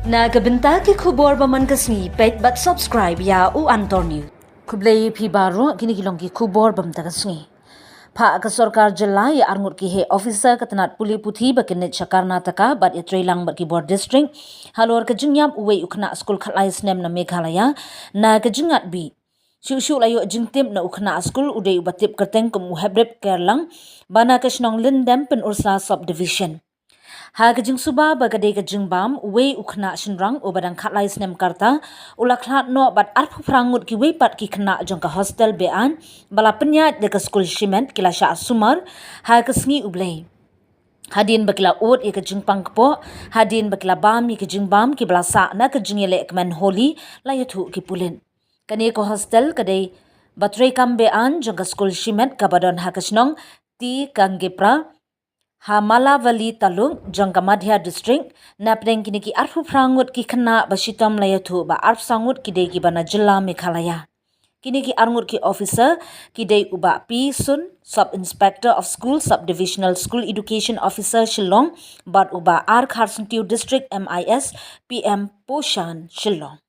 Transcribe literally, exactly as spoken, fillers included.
Na ka bynta ki khubor ba man ka sngi, peit bad subscribe ïa u Antonio. Khublei phi baroh, kine ki long ki khubor ba man ka sngi. Phah ka sorkar jylla ïa arngut ki heh officer ka tnat pule puthi ba kin leit sha Karnataka bad ïatreilang bad ki bor district halor ka jingïap uwei u khynnah skul khatlai snem na Meghalaya na ka jingat bih. Shuh shuh la ïoh jingtip na u khynnah skul, u dei uba tip kyrteng kum u Hebrip Kerlang, ba na ka shnong Lyndem, Pynursla Subdivision. Ha ka jingsuba ba ka dei ka jingbam, uwei u khynnah shynrang uba dang khatlai snem ka rta u la khlad noh bad arphew phra ngut kiwei pat ki khynnah jong ka hostel beaiñ ba la pynïaid da ka skul shimet ki la shah sumar ha ka sngi U Blei. Hadien ba ki la ud ïa ka jingpang kpoh, hadien ba ki la bam ïa ka jingbam kiba la sah na ka jingïaleh kmen Holi, la ïathuh ki pulit. Kane ka hostel ka dei ba treikam beaiñ jong ka skul shimet kaba don ha ka shnong Tikangepara, ha Malavali Taluk jong ka Madia District. Napdeng kine ki arphew phra ngut ki khynnah ba shitom la ïathuh ba arphew saw ngut ki dei kiba na jylla Meghalaya. Kine ki arngut ki officer ki dei u Bah P Sun, Sub Inspector of School, Sub Divisional School Education Officer Shillong, bad u Bah R Kharsyntiew, District M I S, P M Poshan Shillong.